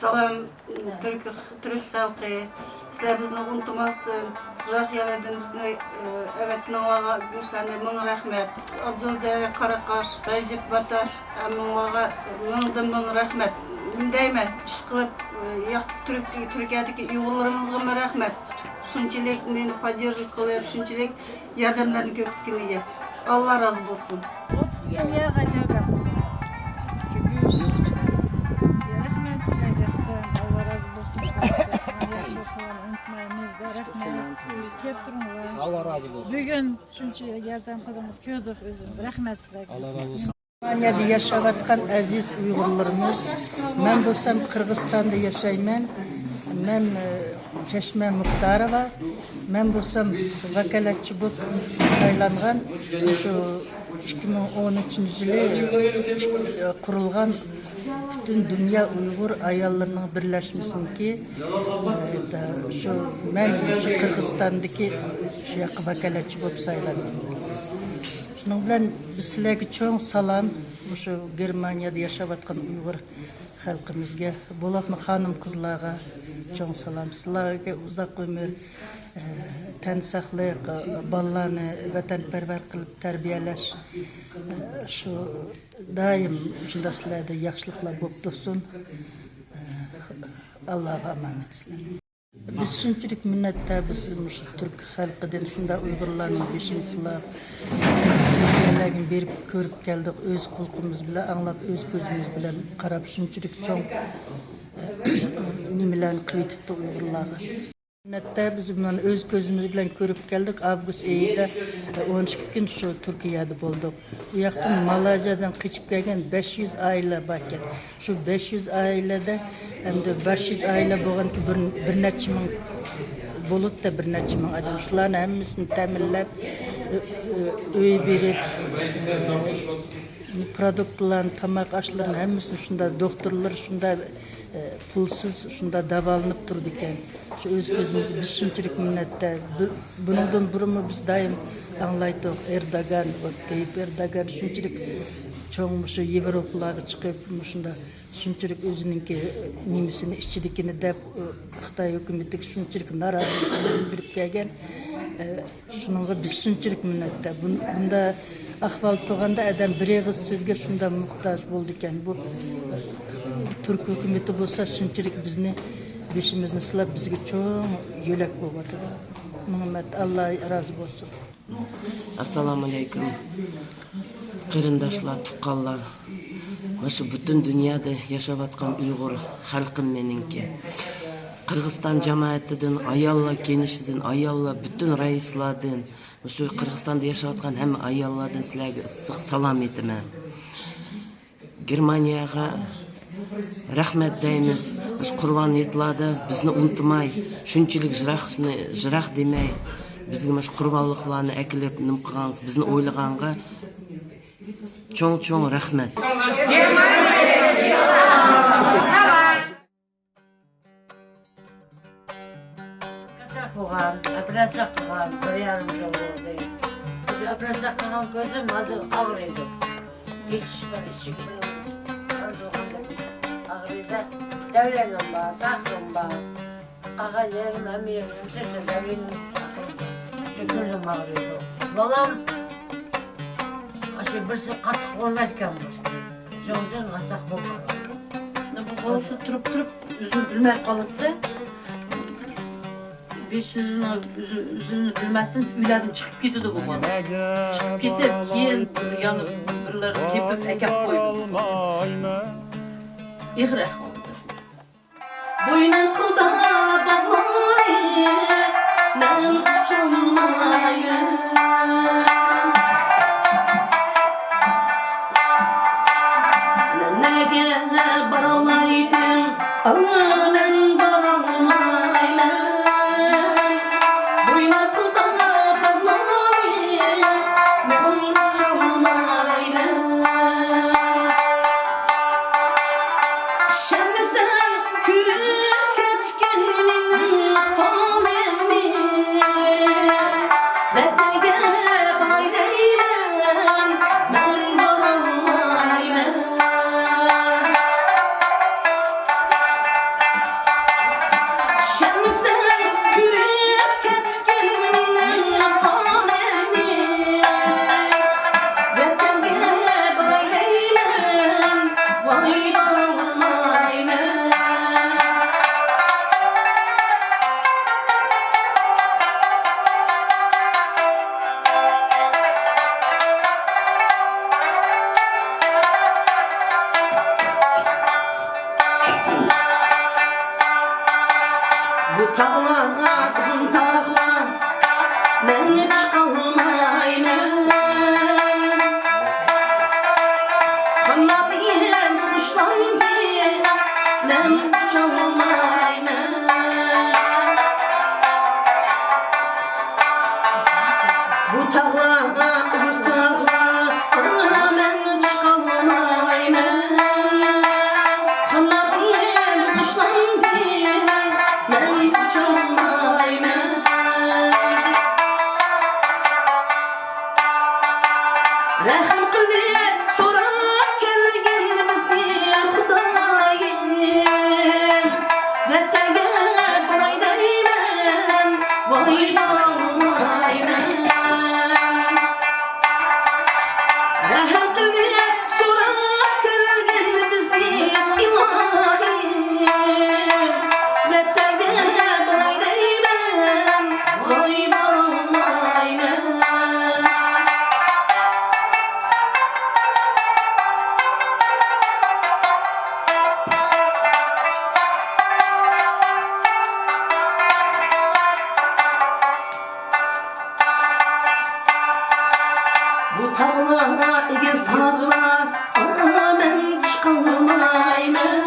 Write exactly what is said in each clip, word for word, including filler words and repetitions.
سالام، تۈرك، تۈرك خەلقى. سىلەر بىزنى ئۇنتۇماستىن، يىراق يەرلەردىن بىزنى، ئە، ئەۋەتكىنىڭلارغا مۇشۇلارنى مىڭ رەھمەت. ئابدۇلزەرە قاراقاش، رەجىپ باتاش، ھەممىڭلارغا مىڭدىن مىڭ رەھمەت. نېمە دەيمەن، ئىشقىلىپ، ئە، ياقتىكى تۈرك، تۈركىيەدىكى ئۇيغۇرلىرىمىزغىمۇ رەھمەت. شۇنچىلىك مېنى поддерживать قىلىپ، شۇنچىلىك ياردەملەرنى كۆرسەتكىنىگە ئاللا رازى بولسۇن. ئوتتۇز سېمياغا جاردەم قىلغان. رەھمەت سىلەرگە، خۇدايىم ئاللا رازى بولسۇن. ياخشىلىقلارنى ئۇنتۇمايمىز دە، رەھمەت. كەپ تۇرۇڭلار. ئاللا رازى بولسۇن. بۈگۈن شۇنچە ياردەم قىلدىڭىز، كۆردۇق ئۆزىمىز. رەھمەت سىلەرگە. ئاللا رازى بولسۇن. گېرمانىيەدە ياشاۋاتقان ئەزىز ئۇيغۇرلىرىمىز، مەن بولسام قىرغىزىستاندا ياشايمەن. مەن، ئى، چەشمە مۇختارова. مەن بولسام ۋاكالەتچى بولۇپ سايلانغان، شۇ ئىككى مىڭ ئون ئۈچىنچى يىلى قۇرۇلغان پۈتۈن دۇنيا ئۇيغۇر ئاياللىرىنىڭ بىرلەشمىسىنىڭكى، ئى، شۇ مەن شۇ قىرغىزىستاندىكى شۇ ياققا ۋاكالەتچى بولۇپ سايلاندىم. شۇنىڭ بىلەن بىز سىلەرگە چوڭ سالام، مۇشۇ گېرمانىيەدە ياشاۋاتقان ئۇيغۇر خەلقىمىزگە، بولۇپمۇ خانىم-قىزلارغا چوڭ سالام. سىلەرگە ئۇزاق ئۆمۈر، ئە، تەن ساقلىق، بالىلارنى ۋەتەنپەرۋەر قىلىپ تەربىيەلەش، ئە، شۇ دائىم شۇنداق سىلەردە ياخشىلىقلار بولۇپ تۇرسۇن. ئە، ئاللاغا ئامانەت سىلەر. بىز شۇنچىلىك مىننەتدار، بىز مۇشۇ تۈرك خەلقىدىن شۇنداق ئۇيغۇرلارنىڭ بېشىنى سىلاپ، تۈركىيەلەرگە بېرىپ كۆرۈپ كەلدۇق، ئۆز قۇلىقىمىز بىلەن ئاڭلاپ، ئۆز كۆزىمىز بىلەن قاراپ، شۇنچىلىك چوڭ نېمىلەرنى قىلىۋېتىپتۇ ئۇيغۇرلارغا. مىننەتدار، بىز مانا ئۆز كۆزىمىز بىلەن كۆرۈپ كەلدۇق، ئاۋغۇست ئېيىدا ئون ئىككى كۈن شۇ تۈركىيەدە بولدۇق. ئۇ ياقتىن مالايزىيەدىن قېچىپ كەلگەن بەش يۈز ئائىلە باركەن. شۇ بەش يۈز ئائىلىدە ئەمدى بەش يۈز ئائىلە بولغاندىكىن بىر، بىر نەچچە مىڭ بولۇپتۇ، بىر نەچچە مىڭ ئادەم. شۇلارنى ھەممىسىنى تەمىنلەپ، ئۆ-، ئۆ-، ئۆي بېرىپ، ئە، پرودۇكتلارنى، تاماق ئاشلىرىنى ھەممىسىنى شۇنداق دوختۇرلار شۇنداق، ئە، پۇلسىز شۇنداق داۋالىنىپ تۇرىدىكەن. شۇ ئۆز كۆزىمىزگە بىز شۇنچىلىك مىننەتدار. بۇ، بۇنىڭدىن بۇرۇنمۇ بىز دائىم ئاڭلايتتۇق، ئېردوگان، تەييىپ ئېردوگان شۇنچىلىك چوڭ مۇشۇ يېۋروپىلارغا چىقىپ، مۇشۇنداق شۇنچىلىك ئۆزىنىڭكى نېمىسىنى ئىچىدىكىنى دەپ، خىتاي ھۆكۈمىتىگە شۇنچىلىك نارازىلىقىنى بىلدۈرۈپ كەلگەن. شۇنىڭغا بىز شۇنچىلىك مىننەتدار. بۇن-، بۇنداق ئەھۋال تۇرغاندا ئادەم بىر ئېغىز سۆزگە شۇنداق موھتاج بولىدىكەن. بۇ تۈرك ھۆكۈمىتى بولسا شۇنچىلىك بىزنى، بېشىمىزنى سىلاپ، بىزگە چوڭ يۆلەك بولۇۋاتىدۇ. مىڭ مەرتە ئاللا رازى بولسۇن. ئەسسالامۇئەلەيكۇم. قېرىنداشلار، تۇغقانلار، مۇشۇ پۈتۈن دۇنيادا ياشاۋاتقان ئۇيغۇر خەلقىم مېنىڭكى. قىرغىزىستان جامائىتىدىن، ئاياللار كېڭىشىدىن، ئاياللار پۈتۈن رەئىسلاردىن، مۇشۇ قىرغىزىستاندا ياشاۋاتقان ھەممە ئاياللاردىن سىلەرگە ئىسسىق سالام ئېيتىمەن. گېرمانىيەگە رەھمەت دەيمىز. مۇشۇ قۇربان ھېيتلاردا بىزنى ئۇنتۇماي، شۇنچىلىك يىراقنى يىراق دېمەي، بىزگە مۇشۇ قۇربانلىقلارنى ئەكېلىپ، نېمە قىلغانسىز، بىزنى ئويلىغانغا چوڭ-چوڭ رەھمەت. كۆچەك بولغان، ئوپېراتسىيە قىلغان، بىر يېرىم يىل بولدى. ئوپېراتسىيە قىلغان كۆزۈم ھازىر ئاغرىيدۇ. يېتىش بار، ئىشىك بار. ئاغرىيدۇ. دەۋرەنىم بار، ساقىم بار. قالغان يېرىم ھەممە يېرىم يۇمشاق، دەۋرەنىم. كۆزۈم ئاغرىيدۇ. بالام، ئاشۇ بىرسى قاتتىق ئورنايدىكەن بۇ. شۇنىڭ ئۈچۈن ناساق بولغان. بۇ بالىسى تۇرۇپ تۇرۇپ ئۆزىنى بىلمەي قالاتتى. بېشىنى ئۆزى، ئۆزىنى بىلمەستىن ئۆيلەردىن چىقىپ كېتىدۇ بۇ بالا. چىقىپ كېتىپ، كېيىن يەنە بىرلەر تېپىپ ئەكەپ قويىدۇ. ئېغىر ئەھۋالدا. بوينۇڭ قىلدا باغلاي، مەن ئۇچالمايمەن. مەن نەگە بارالايتىم، ئانا، مەن بارالمايمەن. بوينۇڭ قىلدا باغلاي، مەن ئۇچالمايمەن. ئىشەنمىسەڭ كۆرۈپ كەتكىن مېنىڭ ھالىمنى. ۋەتەنگە باراي دەيمەن، مەن بارالمايمەن. مەن چىقالمايمەن. قاناتىم بوشلاندى، مەن ئۇچالمايمەن. بۇ تاغلار، ئېگىز تاغلار، مەن چىقالمايمەن. قاناتىم بوشلاندى، مەن ئۇچالمايمەن. رەھىم قىلىپ سوراپ كەلگىن بىزنى خۇدايىم. ۋەتەنگە باراي دەيمەن، ۋاي بارالمايمەن. رەھىم قىلىپ سوراپ كەلگىن بىزنى ئىلاھىم. ۋەتەنگە باراي دەيمەن، ۋاي بارالمايمەن. بۇ تاغلار، ئېگىز تاغلار، ئانا، مەن چىقالمايمەن.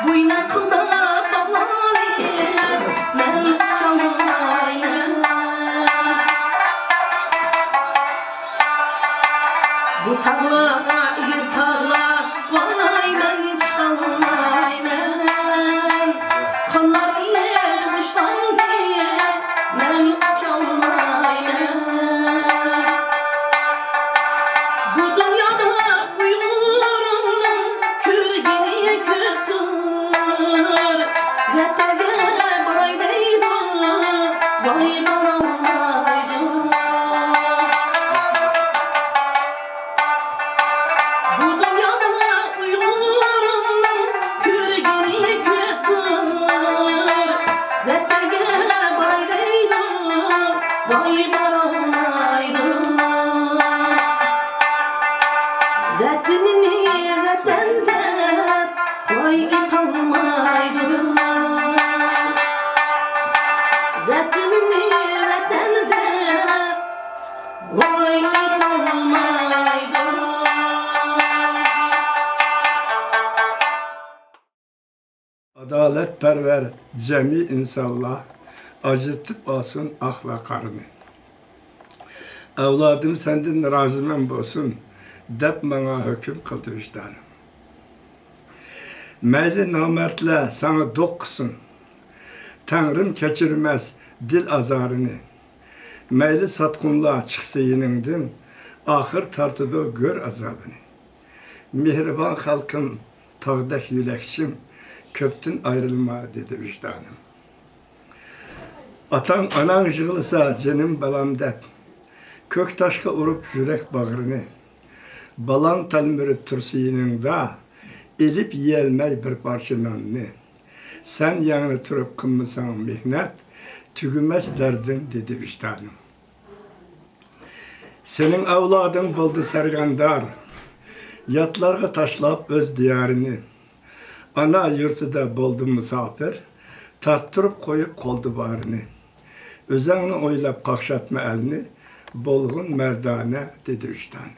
بوينۇم قىلدا باغلىنىپ، مەن ئۇچالمايمەن. بۇ تاغلار، ئېگىز تاغلار، ۋاي، مەن چىقالمايمەن. قاناتلىرىم بوشلاندى، مەن ئۇچالمايمەن. بۇ دۇنيادا ئۇيغۇرۇمنىڭ كۆرگىنى كۆپتۇر. ۋەتەنگە باراي دەيدۇ، ۋاي، بارالمايدۇ. بۇ دۇنيادا ئۇيغۇرۇمنىڭ كۆرگىنى كۆپتۇر. ۋەتەنگە باراي دەيدۇ، ۋاي، بارالمايدۇ. ۋەتىنىنى ۋەتەن دەپ، ۋاي، ئېيتالمايدۇ. ۋەتىنىنى ۋەتەن دەپ، ۋاي، ئېيتالمايدۇ. ئادالەتپەرۋەر جەمئىي ئىنسانلار ئاجرىتىپ ئالسۇن ئاق ۋە قارىنى. ئەۋلادىم سەندىن رازىمەن بولسۇن، دەپ ماڭا ھۆكۈم قىلدى ۋىجدانىم. مەيلى نامەردلەر ساڭا دوق قىلسۇن، تەڭرىم كەچۈرمەس دىل ئازارىنى. مەيلى ساتقۇنلار چىقسا يېنىڭدىن، ئاخىر تارتىدۇ گۆر ئازابىنى. مېھرىبان خەلقىم، تاغدەك يۆلەكچىم، كۆپتىن ئايرىلما، دېدى ۋىجدانىم. ئاتاڭ، ئاناڭ يىغلىسا، جېنىم بالام دەپ، كۆك تاشقا ئۇرۇپ يۈرەك باغرىنى. بالاڭ تەلمۈرۈپ تۇرسا يېنىڭدا، ئېلىپ يېيەلمەي بىر پارچە ناننى. سەن يەڭنى تۇرۇپ قىلمىساڭ مېھنەت، تۈگىمەس دەردىڭ، دېدى ۋىجدانىم. سېنىڭ ئەۋلادىڭ بولدى سەرگەردان، ياتلارغا تاشلاپ ئۆز دىيارىنى. ئانا يۇرتىدا بولدى مۇساپىر، تارتتۇرۇپ قويۇپ قولدا بارىنى. ئۆزۈڭنى ئويلاپ قاقشاتما ئەلنى، بولغىن مەردانە، دېدى ۋىجدان.